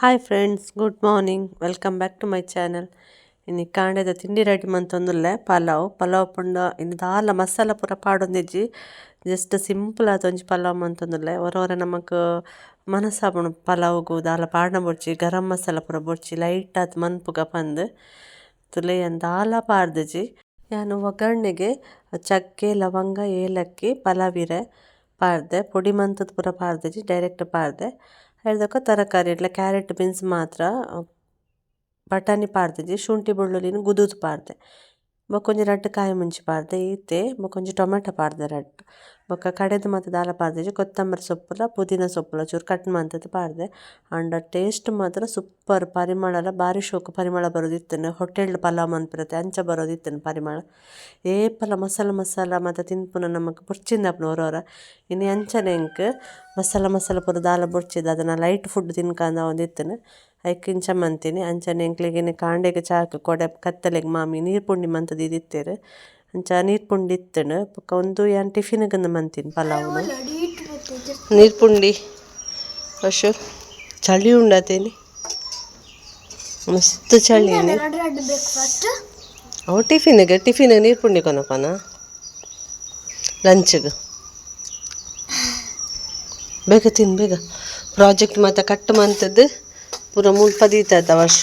Hi friends, good morning, welcome back to my channel. ಇನಿ ಕಾಂಡೆದ ತಿಂಡಿ ready ಮಂತೊಂದುಲ್ಲೆ pulao. Pulao ಪಂಡ ಇನಿ ದಾಲ ಮಸಾಲ ಪೂರ ಪಾಡೊಂದಿಜ್ಜಿ, ಜಸ್ಟ್ ಸಿಂಪಲ್ ಆದ್ ಒಂಜಿ ಪಲಾವ್ ಮಂತೊಂದುಲ್ಲೆ. ಒರ ಒರ ನಮಕ್ ಮನಸಾಪುಂಡು ಪಲಾವ್ಗು ದಾಲ ಪಾಡ್ನ ಬೊಡ್ಚಿ, ಗರಂ ಮಸಾಲ ಪೂರ ಬೊಡ್ಚಿ, ಲೈಟ್ ಆದ್ ಮನ್ಪುಗ ಪಂದ್. ತುಲೆ ಯಾನ್ ದಾಲ ಪಾಡ್ದಿಜಿ. ಯಾನ್ ಒಗ್ಗರಣೆಗೆ ಚಕ್ಕೆ, ಲವಂಗ, ಏಲಕ್ಕಿ, ಪಲಾವಿರೆ ಪಾಡ್ದೆ, ಪೊಡಿ ಮಂತುದು ಪೂರ ಪಾಡ್ದಿಜಿ, ಡೈರೆಕ್ಟ್ ಪಾಡ್ದೆ. ಐದೊಕ ತರಕಾರಿ ಇಡ್ಲ ಕ್ಯಾರೆಟ್ ಬೀನ್ಸ್ ಮಾತ್ರ, ಬಟಾಣಿ ಪಾಡ್ದಿಜಿ, ಶುಂಠಿ ಬೆಳ್ಳುಳ್ಳಿನ ಗುದುದು ಪಾಡ್ದೆ. ಬೊಕೊಂಜಿ ರಡ್ಡ್ ಕಾಯಿ ಮುಂಚಿ ಪಾಡ್ದೆ ಈತೆ, ಬೊಕೊಂಜಿ ಟೊಮೆಟೊ ಪಾಡ್ದೆ ರಡ್ಡ್. ಬೊಕ ಕಡೆದು ಮಾತ ದಾಲ ಪಾಡ್ದಿಜಿ, ಕೊತ್ತಂಬರಿ ಸೊಪ್ಪುಲ ಪುದೀನ ಸೊಪ್ಪುಲ ಚೂರು ಕಟ್ ಮಂತುದು ಪಾಡ್ದೆ. ಆಂಡ ಟೇಸ್ಟ್ ಮಾತ್ರ ಸೂಪರ್, ಪರಿಮಳಲ ಬಾರಿ ಶೋಕು ಪರಿಮಳ ಬರೋದಿತ್ತುಂಡು. ಹೋಟೆಲ್ ಪಲಾವ್ ಮನ್ಪಿರತ್ತೆ ಅಂಚ ಬರೋದಿತ್ತುಂಡು ಪರಿಮಳ. ಏಪಲ ಮಸಾಲ ಮಸಾಲ ಮಾತ ತಿನ್ಪುನ ನಮಕ್ ಬೊರ್ಚಿಂದಾಪುಂಡು ಒರ ಒರ. ಇನಿ ಅಂಚನೆ ಎಂಕ್ ಮಸಾಲ ಮಸಾಲ ಪೂರ ದಾಲ ಬೊರ್ಚಿದ ಅದನ್ನ ಲೈಟ್ ಫುಡ್ ತಿನ್ಕಂದ ಒಂದಿತ್ತುಂಡು. ಐಕ್ ಇಂಚ ಮಂತಿನಿ. ಅಂಚನೆ ಎಂಕ್ಲೆಗ್ ಕಾಂಡೆಗ್ ಚಾಕ್ ಕೊಡೆ ಕತ್ತಲೆಗ್ ಮಾಮಿ ನೀರು ಪುಂಡಿ ಮಂತ್ ದೀದಿತ್ತೆರ್. ಅಂಚ ನೀರು ಪುಂಡಿ ಇತ್ತುಂಡು. ಬೊಕ ಉಂದು ಯಾನ್ ಟಿಫಿನ್ ಗ್ ಮಂತಿನಿ ಪಲಾವ್ನು. ನೀರು ಪುಂಡಿ ಅಶು ಚಳಿ ಉಂಡತೇನಿ, ಮಸ್ತ್ ಚಳಿ. ಅವು ಟಿಫಿನ್ಗೆ ಟಿಫಿನ್ ನೀರು ಪುಂಡಿ ಕೊನಪನ ಲಂಚ್ಗೆ. ಬೇಗ ತಿನ್ ಬೇಗ. ಪ್ರಾಜೆಕ್ಟ್ ಮಾತ ಕಟ್ ಮಂತದ್ದು ಪೂರ ಮುಲ್ಪ ದೀತಾತ ವರ್ಷ.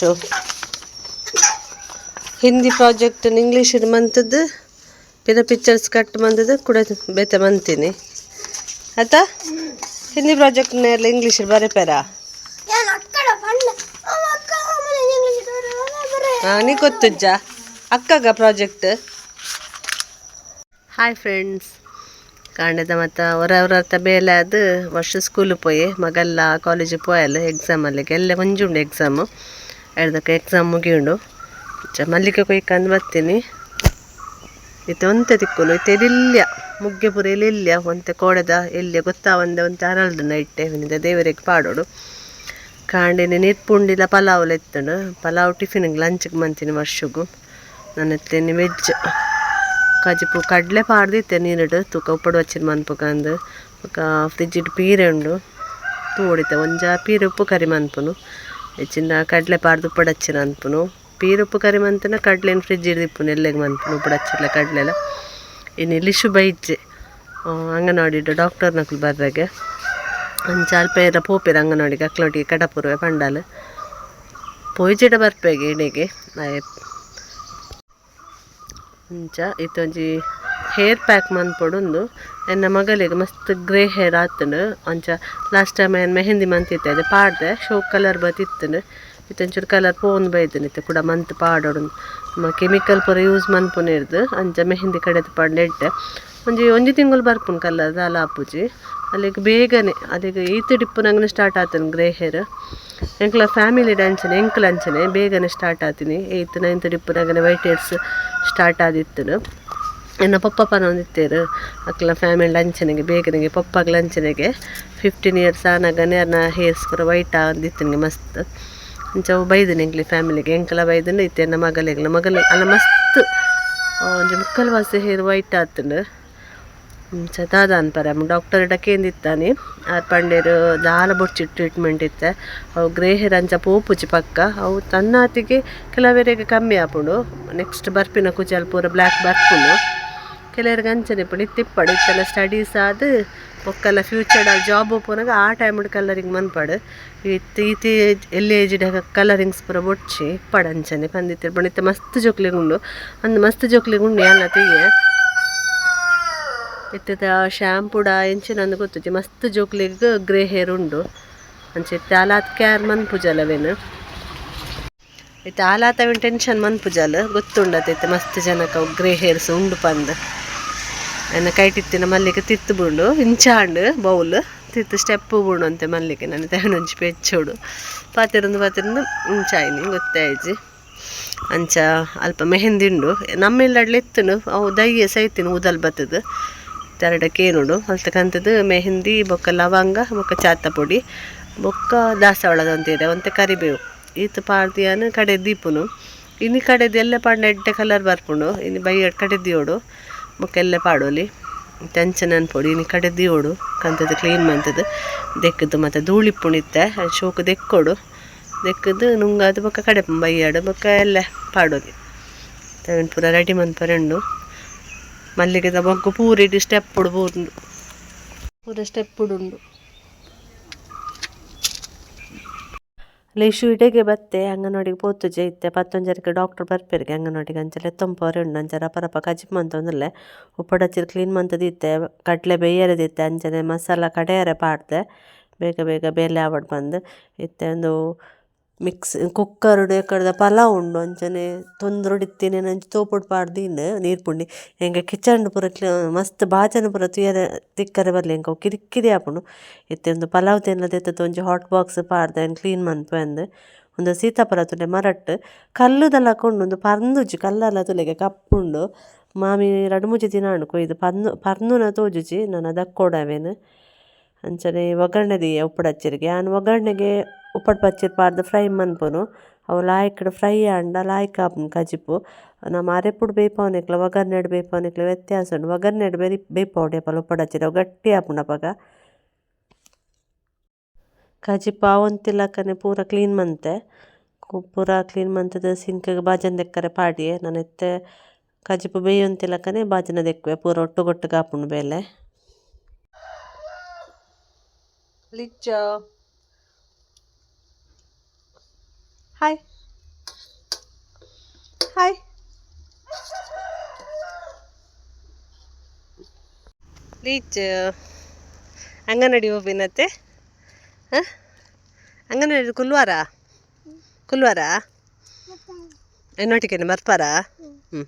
ಹಿಂದಿ ಪ್ರಾಜೆಕ್ಟ್ ಇಂಗ್ಲೀಷ್ ಮಂತದ್ದು ಪಿರ ಪಿಕ್ಚರ್ಸ್ ಕಟ್ ಮಂತದ್ದು ಕೂಡ ಬೇತೆ ಮಂತೀನಿ ಆಯ್ತಾ. ಹಿಂದಿ ಪ್ರಾಜೆಕ್ಟ್ ನೇರ್ಲ ಇಂಗ್ಲೀಷ್ ಬರೆಪೇರ ನೀ ಗೊತ್ತುಜ್ಜ ಅಕ್ಕಗ project. Hi friends, ಕಾಂಡೆದ ಮತ್ತು ಹೊರ ಹೊರತ ಬೇಲೆ ಅದು ವರ್ಷ ಸ್ಕೂಲ್ ಪೋಯೆ, ಮಗಲ್ಲ ಕಾಲೇಜ್ ಪೋಯಲ್ಲ ಎಕ್ಸಾಮ್ ಅಲ್ಲಿಗೆ ಎಲ್ಲ ಒಂಜಿ ಉಂಡು ಎಕ್ಸಾಮು. ಎಡ್ದಕ್ಕೆ ಎಕ್ಸಾಮ್ ಮುಗಿಯುಂಡು. ಮಲ್ಲಿಗೆ ಕೊಯ್ಕಂದು ಬರ್ತೀನಿ. ಇತ್ತೆ ಒಂತೆ ತಿಕ್ಕುನು ಇತ್ತೆ ಎಲ್ಲಿಯ ಮುಗ್ಗೆ ಪೂರ ಎಲ್ಲಿಯ ಒಂತೆ ಕೋಡೆದ ಎಲ್ಲಿಯ ಗೊತ್ತಾ ಒಂದೆ ಒಂತೆ ಅರಲ್ದು ನೈಟೆ ದೇವರಿಗೆ ಪಾಡೋಡು. ಕಾಂಡಿನ ನೀರ್ಪುಂಡಿಲ ಪಲಾವ್ಲ ಇತ್ತುಂಡು. ಪಲಾವ್ ಟಿಫಿನ್ಗೆ ಲಂಚ್ಗೆ ಮಂತೀನಿ ವರ್ಷಗು. ನಾನು ಎತ್ತೇನಿ ವೆಜ್ ಕಜಿಪು ಕಡಲೆ ಪಾಡ್ದಿತ್ತೆ ನೀರುಡು ತೂಕ ಉಪ್ಪಡು ವಚ್ಚಿನ ಮನ್ಪುಗಂದು. ಬೊಕ ಫ್ರಿಜ್ಜಿಡ್ ಪೀರೆ ಉಂಡು ತೂವೊಡಿತ್ತೆ ಒಂಜ ಪೀರೆ ಉಪ್ಪು ಕರಿ ಮನ್ಪುನು, ಹೆಚ್ಚಿನ ಕಡಲೆ ಪಾಡ್ದು ಉಪ್ಪಡಚ್ಚಿನ ಅನ್ಪುನು. ಪೀರೆ ಉಪ್ಪು ಕರಿ ಮಂತನ ಕಡ್ಲೆನ್ ಫ್ರಿಜ್ ಇಪ್ಪುನು ಎಲ್ಲೆಗ್ ಮನ್ಪುನು ಉಪ್ಪಡಚ್ಚಿಲ್ಲ ಕಡಲೆಲ. ಇನ್ನು ಲಿಶು ಬೈಜ್ಜೆ ಅಂಗನವಾಡಿಡ್ ಡಾಕ್ಟರ್ ನಕುಲು ಬರ್ರೆಗೆ ಅಂಚ ಅಲ್ಪ ಏರ ಪೋಪೆರ್ ಅಂಗನವಾಡಿಗೆ ಅಕ್ಲೊಟ್ಟಿಗೆ ಕಡಪುರುವೆ ಪಂಡಾಲ್ ಪೋಯ್ಜಿಡ ಬರ್ಪೆಗೆ ಇಡೆಗೆ. ಅಂಚ ಇತ್ತೊಂಜಿ ಹೇರ್ ಪ್ಯಾಕ್ ಮನ್ಪೊಡುಂದು. ಎನ್ನ ಮಗಳಿಗೆ ಮಸ್ತ್ ಗ್ರೇ ಹೇರ್ ಆತುಂಡು. ಅಂಚ ಲಾಸ್ಟ್ ಟೈಮ್ ಏನ್ ಮೆಹಂದಿ ಮಂತಿತ್ತೆ ಅದು ಪಾಡ್ದೆ, ಶೋ ಕಲರ್ ಬತ್ತಿತ್ತುಂಡು. ಇತ್ತೊಂಚೂರು ಕಲರ್ ಪೋನ್ ಬೈದನ್ ಇತ್ತೆ ಕೂಡ ಮಂತ್ ಪಾಡೊಡುಂದು. ನಮ್ಮ ಕೆಮಿಕಲ್ ಪೂರ ಯೂಸ್ ಮನ್ಪುನಿರ್ದು ಅಂಚ ಮೆಹಂದಿ ಕಡೆದು ಪಾಡ್ಂಡ ಎಡ್ಡೆ. ಒಂಜಿ ಒಂಜಿ ತಿಂಗಳು ಬರ್ಪುಂಡು ಕಲರ್ ದಾಲ ಆಪುಜಿ. ಅಲ್ಲಿಗೆ ಬೇಗನೆ ಅಲ್ಲಿಗೆ ಈತ್ ಡಿಪ್ಪುನಂಗನೆ ಸ್ಟಾರ್ಟ್ ಆತುಂಡು ಗ್ರೇ ಹೇರ್. ಎಂಕ್ಲ ಫ್ಯಾಮಿಲಿ ಅಂಚನೆ ಎಂಕ್ಲ ಅಂಚನೆ ಬೇಗನೆ ಸ್ಟಾರ್ಟ್ ಆತೀನಿ. 8th 9th ಡಿಪ್ಪುನಗನೆ white hairs start ಆದಿತ್ತುಂಡು. ಎನ್ನ ಪಪ್ಪ ಪನೊಂದಿತ್ತೆರ್ ಅಕ್ಲ ಫ್ಯಾಮಿಲಿ ಅಂಚನೆಗೆ ಬೇಗನೆಗೆ ಪಪ್ಪಗ್ಲ ಅಂಚನೆಗೆ 15 ಇಯರ್ಸ್ ಆನಗನೆ ಅರ್ನ ಹೇರ್ಸ್ ಪೂರ ವೈಟ್ ಆದಿತ್ತುಂಡು ಮಸ್ತ್. ಅಂಚ ಅವು ಬೈದನೆ ಎಂಕ್ಲೆ ಫ್ಯಾಮಿಲಿಗೆ ಎಂಕ್ಲ ಬೈದುಂಡು. ಇತ್ತೆ ಎನ್ನ ಮಗಲೆಗ್ಲ ಮಗಲು ಅಲ್ಲ ಮಸ್ತ್ ಒಂಜಿ ಮುಕ್ಕಲ್ ವಾಸಿ ಹೇರ್ ವೈಟ್ ಆತುಂಡು. ಅಂಚ ದಾದ ಅನ್ಪರೆ ಡಾಕ್ಟರ್ ಕೇಂದಿತ್ತಾನೆ ಆರ್ ಪಂಡೇರು ದಾಲ ಬೊಡ್ಚಿ ಟ್ರೀಟ್ಮೆಂಟ್ ಇತ್ತೆ ಅವು ಗ್ರೇ ಹೇರ್ ಅಂಚ ಪೋಪುಜಿ ಪಕ್ಕ. ಅವು ತನ್ನಾತಿಗೆ ಕೆಲವರಿಗೆ ಕಮ್ಮಿ ಆಪುಂಡು, ನೆಕ್ಸ್ಟ್ ಬರ್ಪಿನ ಕುಜಲ್ ಪೂರ ಬ್ಲ್ಯಾಕ್ ಬರ್ಪುಂಡು. ಕೆಲವರಿಗೆ ಅಂಚನೆ ಇಪ್ಪುಂಡು. ಇತ್ತೆ ಇಪ್ಪಡು ಇತ್ತೆಲ್ಲ ಸ್ಟಡೀಸ್ ಆದ್ ಬೊಕ್ಕಲ್ಲ ಫ್ಯೂಚರ್ಡ್ ಜಾಬ್ ಪೋನಾಗ ಆ ಟೈಮ್ ಕಲರಿಂಗ್ ಮನ್ಪಡು. ಇತ್ತೆ ಈತೆ ಎಲ್ಲಿ ಏಜ್ಡ್ ಕಲರಿಂಗ್ಸ್ ಪೂರ ಬೊಡ್ಚಿ ಇಪ್ಪಡು ಅಂಚನೆ ಪಂದಿತ್ತೆರ್. ಪಂಡ ಇತ್ತೆ ಮಸ್ತ್ ಜೋಕ್ಲೆಗ್ ಉಂಡು, ಅಂದ್ ಮಸ್ತ್ ಜೋಕ್ಲೆಗ್ ಉಂಡು ಯಾನ್ಲ ತೂಯೆ. ಇತ್ತೆದ ಶ್ಯಾಂಪುಡ ಎಂಚಿನ ಅಂದ್ ಗೊತ್ತುಜಿ, ಮಸ್ತ್ ಜೋಕ್ಲೆಗ್ ಗ್ರೇ ಹೇರ್ ಉಂಡು. ಅಂಚ ಇತ್ತೆ ಆಲಾತ್ ಕೇರ್ ಮನ್ಪುಜಲ್ ಅವೇನು. ಇತ್ತೆ ಆಲಾತ್ ಅವೇನು ಟೆನ್ಷನ್ ಮನ್ಪುಜಲ್, ಗೊತ್ತುಂಡತ ಇತ್ತೆ ಮಸ್ತ್ ಜನಕ ಗ್ರೇ ಹೇರ್ಸ್ ಉಂಡು ಪಂದ್. ಎನ್ನ ಕೈಟಿತ್ತಿನ ಮಲ್ಲಿಗೆ ತಿತ್ತು ಬುಂಡು ಇಂಚಾಂಡ್ ಬೌಲ್ ತಿತ್ತು ಸ್ಟೆಪ್ ಬುಂಡು ಅಂತೆ ಮಲ್ಲಿಗೆ ನನ್ನ ತೇನೊಂಜಿ ಪೆಚ್ಚೋಡು ಪಾತೆರೊಂದು ಪಾತೆರೊಂದು ಇಂಚಾಯಿನಿ ಗೊತ್ತಾಯ್ಜಿ. ಅಂಚ ಅಲ್ಪ ಮೆಹಂದಿ ಉಂಡು ನಮ್ಮೆಲ್ಲಡ್ಲೆ ಇತ್ತುಂಡು. ಅವು ದಯ್ಯ ಸೈತಿನ ಊದಲ್ ಬತ್ತದು ತೆರಡಕ್ಕೆ ಏನುಂಡು ಅಲ್ತ ಕಂತದ್ದು ಮೆಹಂದಿ ಬೊಕ್ಕ ಲವಂಗ ಬೊಕ್ಕ ಚಾತ ಪೊಡಿ ಬೊಕ್ಕ ದಾಸವಾಳದ ಒಂತೆ ಒಂತೆ ಕರಿಬೇವು ಈತ್ ಪಾಡ್ದಿಯಾನ ಕಡೆ ದೀಪುನು. ಇನಿ ಕಡೆದು ಎಲ್ಲ ಪಾಡ್ನ ಎಡ್ಡೆ ಕಲರ್ ಬರ್ಪುಂಡು. ಇನಿ ಬಯ್ಯಡ್ ಕಡೆ ದಿಯೋಡು ಬೊಕ್ಕ ಎಲ್ಲ ಪಾಡೋಲಿ ಟೆನ್ಷನ್ ಅನ್ಪೊಡು. ಇನಿ ಕಡೆ ದಿಯೋಡು ಕಂತದ್ದು ಕ್ಲೀನ್ ಮಂತದ್ದು ದೆಕ್ಕದು ಮತ್ತು ಧೂಳಿಪ್ಪುಂಡು ಇತ್ತೆ ಶೋಕು ದೆಕ್ಕೊಡು. ದೆಕ್ಕದು ನುಂಗಾದ್ ಬೊಕ್ಕ ಕಡೆಪು ಬಯ್ಯಾಡು ಬೊಕ್ಕ ಎಲ್ಲ ಪಾಡೋಲಿ ತವೆನ್ ಪೂರ ರೆಡಿ ಮನ್ಪರೆ ಉಂಡು ಮಲ್ಲಿಗೆದ ಬೊಕ್ಕ ಪೂರಿಡ್ ಸ್ಟೆಪ್ ಬೂರುಂಡು ಪೂರ ಸ್ಟೆಪ್ ಉಂಡು ಲೇಶು ಇಡೆಗೆ ಬತ್ತೆ ಅಂಗನವಾಡಿಗೆ ಪೋತುಜೆ ಇತ್ತೆ ಪತ್ತೊಂಜರಿಗೆ ಡಾಕ್ಟರ್ ಬರ್ಪೆರ್ಗೆ ಅಂಗನವಾಡಿಗೆ ಅಂಚ ಲೆತ್ತೊಂಪೋರೆ ಉಂಡು ಅಂಚ ರಪ ರಪ ಕಜಿಪು ಮಂತೊಂದುಲ್ಲೆ ಉಪ್ಪಡಚ್ಚಿರ್ ಕ್ಲೀನ್ ಮಂತುದಿತ್ತೆ ಕಡಲೆ ಬೇಯರೆ ದಿತ್ತೆ ಅಂಚನೆ ಮಸಾಲ ಕಡೆಯರೆ ಪಾಡ್ದೆ ಬೇಗ ಬೇಗ ಬೇಲೆ ಆವಡ್ ಪಂದ್ ಇತ್ತೆ ಉಂದು ಮಿಕ್ಸ್ ಕುಕ್ಕರ್ ಎಕಡ್ದ ಪಲಾವ್ ಉಂಡು ಅಂಚನೆ ತೊಂದುರುಡು ಇತ್ತಿನೆನ್ ಅಂಚ ತೋಪುಡು ಪಾಡ್ದೀಂಡ್ ನೀರು ಪುಂಡಿ ಎಂಕ್ ಕಿಚನ್ ಪೂರ ಮಸ್ತ್ ಬಾಜನ ಪೂರ ತೂಯರೆ ತಿಕ್ಕರೆ ಬರಲಿ ಎಂಕ್ ಅವು ಕಿರಿಕಿರಿ ಆಪುಂಡು ಇತ್ತೆ ಉಂದು ಪಲಾವ್ ದೆತ್ತುದು ಒಂಜಿ ಹಾಟ್ ಬಾಕ್ಸ್ ಪಾಡ್ದೆ ಐನ್ ಕ್ಲೀನ್ ಮನ್ಪುವೆ ಅಂದ್ ಉಂದು ಸೀತಾಫಲ ತೂಲೆ ಮರಟ್ ಕಲ್ಲುದ ಲೆಕ ಉಂಡು ಉಂದು ಪರ್ಂದುಜಿ ಕಲ್ಲಲ್ಲ ತೂಲೆಗೆ ಕಪ್ಪುಂಡು ಮಾಮಿ ರಡ್ಡ್ ಮೂಜಿ ದಿನ ಆಂಡ್ ಕೊಯ್ದು ಪರ್ನು ಪರ್ನುನ ತೋಜುಜಿ ನನ ದಕ್ಕೊಡು ಅವೆನ್ ಅಂಚನೆ ಒಗ್ಗರಣೆ ದೀಯೆ ಉಪ್ಪಡಚ್ಚಿರಿಗೆ ಯಾನ್ ಒಗ್ಗರಣೆಗೆ ಉಪ್ಪಡ್ ಪಚ್ಚಿರ್ ಪಾಡ್ದ್ ಫ್ರೈ ಮನ್ಪುನು ಅವು ಲಾಯ್ಕ್ಡ್ ಫ್ರೈ ಆಂಡ ಲಾಯ್ಕ್ ಆಪುಂಡು ಕಜಿಪು ನಮ ಅರೆಪುಡು ಬೇಯ್ಪಾವುನೆಕ್ಲ ಒಗ್ಗರಣೆಡ್ ಬೇಯ್ಪಾವುನೆಕ್ಲ ವ್ಯತ್ಯಾಸ ಉಂಡು ಒಗ್ಗರಣೆಡ್ ಬೆರಿ ಬೇಯ್ಪಾವೊಡು ಏಪಲ ಉಪ್ಪಡಚ್ಚಿರ್ ಅವು ಗಟ್ಟಿ ಆಪುಂಡು ಅಪಗ ಕಜಿಪು ಆವೊಂತಿಲಕನೆ ಪೂರ ಕ್ಲೀನ್ ಮಂತೆ ಪೂರ ಕ್ಲೀನ್ ಮಂತುದು ಸಿಂಕ್ ಬಾಜನ ದೆಕ್ಕರೆ ಪಾಡಿಯೆ ನನ ಇತ್ತೆ ಕಜಿಪು ಬೇಯೊಂತಿಲಕನೆ ಬಾಜನ ದೆಕ್ಕುವೆ ಪೂರ ಒಟ್ಟುಗೊಟ್ಟುಗ್ ಆಪುಂಡು ಬೇಲೆ ಲಿಚ್ಚೋ ಹಾಯ್ ಹಾಯ್ ಲೀಚ್ ಅಂಗನಡಿ ಹೋಗಿನತ್ತೆ ಹಾಂ ಅಂಗನಡಿ ಕುಲ್ವಾರ ಕುಲ್ವಾರ ಎನ್ನೊಟ್ಟಿಗೆ ಬರ್ಪಾರಾ ಹ್ಞೂ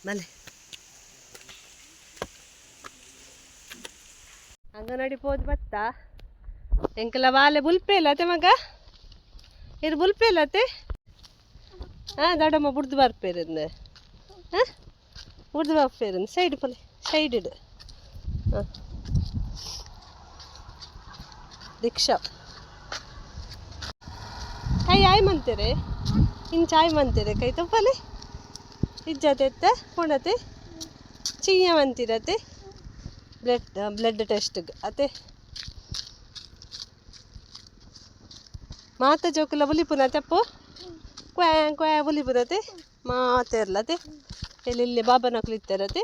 ಮಲೆ ಅಂಗನಡಿ ಪೋದು ಬತ್ತಾ ಎಂಕಲ ಬಾಲೆ ಬುಲ್ಪೇಲ ಅತ್ತೆ ಮಗ ಇದು ಬುಲ್ಪೇಲ ಅತ್ತೆ ಹಾಂ ದೊಡ್ಡಮ್ಮ ಬುಡ್ದು ಬರ್ಪೇರಿಂದು ಹಾಂ ಬುಡ್ದು ಬರ್ಪೇರಿಂದು ಸೈಡ್ ಪೊಲೆ ಸೈಡ್ ಇಡು ಹಾಂ ರಿಕ್ಷಾ ಕೈ ಆಯ್ ಮಂತೀರಿ ಇಂಚ ಆಯ್ ಮಂತೀರಿ ಕೈ ತುಪ್ಪಲೆ ಇಜ್ಜತೆ ಎತ್ತ ಪುಣತೆ ಚಿಯ್ಯ ಮಂತೀರತೆ ಬ್ಲಡ್ ಬ್ಲಡ್ ಟೆಸ್ಟ್ಗೆ ಅತೆ ಮಾತ ಜೋಕುಲ ಬುಲಿಪುನತೆ ಅಪ್ಪು ಕ್ವ್ಯಾ ಕ್ವ್ಯಾ ಬುಲಿಪುನತೆ ಮಾತೆರ್ಲತೆ ಎಲ್ಲೆಲ್ಲಿ ಬಾಬನಕ್ಲು ಇತ್ತಾರತೆ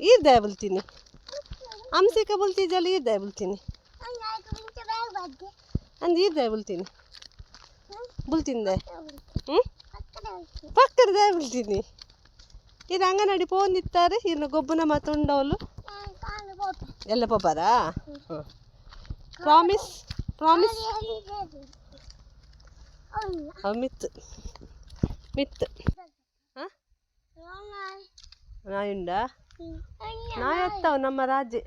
ಈರ್ದಾಯ ಬುಲ್ತೀನಿ ಅಂಸಿಕ ಬುಲ್ತಿದ್ದಲ್ಲ ಈರ್ದಾಯ ಬುಲ್ತೀನಿ ಅಂದ್ ಈರ್ದಾಯ ಬುಲ್ತೀನಿ ಬುಲ್ತಿಂದೆ ಹ್ಞೂ ಪಕ್ಕದ ಬುಲ್ತೀನಿ ಇದು ಅಂಗನಡಿ ಪೋಂದಿತ್ತಾರೆ ಇನ್ನು ಗೊಬ್ಬನ ಮಾತುಂಡವಳು ಎಲ್ಲ ಪೋಪಾರಾ ಹ್ಞೂ ಪ್ರಾಮಿಸ್ ಪ್ರಾಮಿಸ್ ಅವು ಮಿತ್ತು ಮಿತ್ತು ಹಾಂ ನಾಯುಂಡಾ ನಾಯಿ ಎತ್ತವ ನಮ್ಮ ರಾಜೆ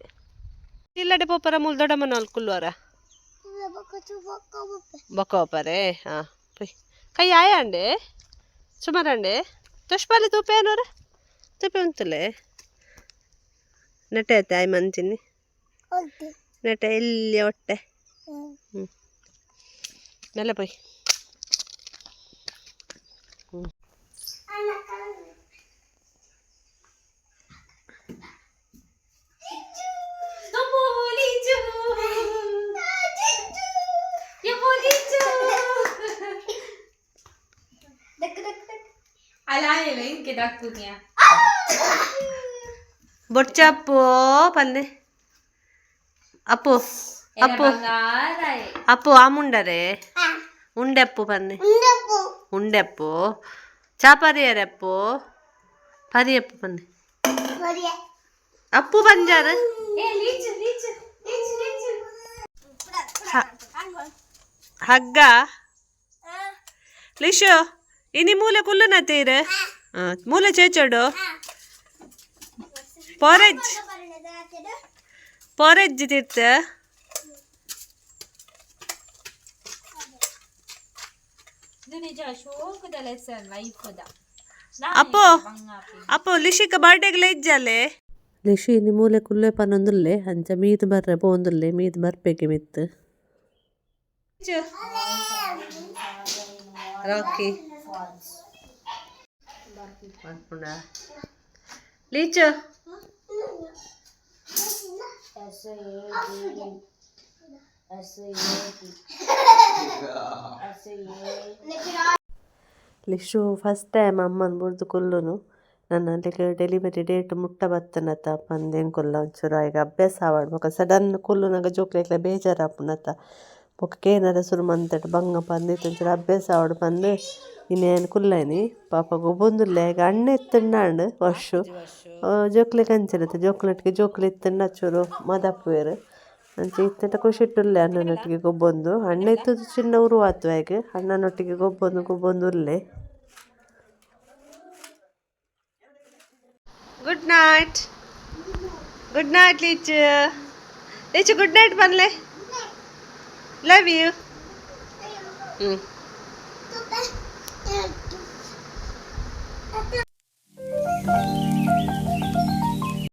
ಇಲ್ಲಡೆ ಪೋಪರ ಮೂಲ ದೊಡ್ಡಮ್ಮನ ಕುಲ್ವಾರ ಬೊಕ್ಕ ಪೋಪರೆ ಹಾಂ ಪೊಯ್ ಕೈ ಆಯಾಂಡೆ ಸುಮಾರಂಡೆ ತುಷ್ಪಾಲಿ ತೂಪೆ ಏನೋರ ತೂಪೆ ಉಂತಲೆ ನೆಟ್ಟೆ ಆಯ್ತೆ ಆಯ್ ಮಂಚಿನಿ ನೆಟ್ಟೆ ಎಲ್ಲಿ ಹೊಟ್ಟೆ ಹ್ಞೂ ಮೆಲ್ಲ ಪೊಯ್ ಹ್ಞೂ ಬೊಡ್ಚಪ್ಪು ಪನ್ನೆ ಅಪ್ಪು ಅಪ್ಪು ಅಪ್ಪು ಆಮುಂಡರೆ ಉಂಡೆಪ್ಪು ಪನ್ನೆ ಉಂಡೆಪ್ಪು ಚಾಪರಿಯರಪ್ಪು ಪರಿಯಪ್ಪು ಪನ್ನೆ ಅಪ್ಪು ಬಂಜಾರ ಹಗ್ಗ ಲಿಶು ಇನಿ ಮೂಲೆ ಕುಲ್ಲುನ ತೀರು ಮೂಲೆ ಚೇಚೋಡು ಪೊರೆಜ್ ಪೊರೆಜ್ ತೀರ್ಥ ಅಪ್ಪು ಅಪ್ಪು ಲಿಶಿಕ ಬರ್ಡೇಗ್ಲ ಇಜ್ಜಾಲೆ ಲಿಶು ಇನಿ ಮೂಲೆ ಕುಲ್ಲೆ ಪನೊಂದುಲ್ಲೆ ಅಂಚ ಮೀದ್ ಬರ್ರೆ ಪೋಂದುಲ್ಲೆ ಮೀದ್ ಬರ್ಪೆಗೆ ಮಿತ್ತು ರಾಕಿ ಬರ್ಪುಂಡ ಲೀಚು ಲಿಶು ಫಸ್ಟ್ ಟೈಮ್ ಅಮ್ಮನ್ ಬುಡ್ದು ಕುಲ್ಲುನು. ನನ ಅಲೆಗ್ ಡೆಲಿವರಿ ಡೇಟ್ ಮುಟ್ಟ ಬತ್ತುಂಡತ ಪಂದ್ ಎಂಕುಲ್ಲ ಒಂಚೂರು ಆಯಗ್ ಅಭ್ಯಾಸ ಆವಡ್ ಬೊಕ ಸಡನ್ ಕುಲ್ಲುನಗ ಜೋಕ್ಲೆಗ್ಲ ಬೇಜಾರ್ ಆಪುಂಡತ ಬೊಕ ಕೇನರೆ ಸುರು ಮಂತುಂಡು ಬಂಗ ಪಂದ್ ಇತ್ತೆ ಒಂಚೂರು ಅಭ್ಯಾಸ ಆವಡ್ ಪಂದ್ ಇನಿ ಆಯನ್ ಕುಲ್ಲೈನಿ ಪಾಪ ಗೊಬ್ಬೊಂದುಲ್ಲೆ ಆಯಗ್ ಅಣ್ಣೆ ಇತ್ತುಂಡಾಂಡ್ ವರ್ಷು ಜೋಕ್ಲೆಗ್ ಅಂಚನೆ ಜೋಕ್ಲೆನೊಟ್ಟಿಗೆ ಜೋಕುಲು ಇತ್ತುಂಡ ಚೂರು ಮದಪುವೆರ್ ಅಂಚ ಇತ್ತೆಟ ಖುಷಿಟುಲ್ಲೆ ಅಣ್ಣನೊಟ್ಟಿಗೆ ಗೊಬ್ಬೊಂದು. ಅಣ್ಣೆ ಇತ್ತುದು ಚಿನ್ನ ಉರುವಾತು ಆಯಗ್ ಅಣ್ಣನೊಟ್ಟಿಗೆ ಗೊಬ್ಬೊಂದು ಗೊಬ್ಬೊಂದು ಉಲ್ಲೆ. Good night. Good night Lichu. Lichu good night ಪನ್ಲೆ. Love you. Hmm.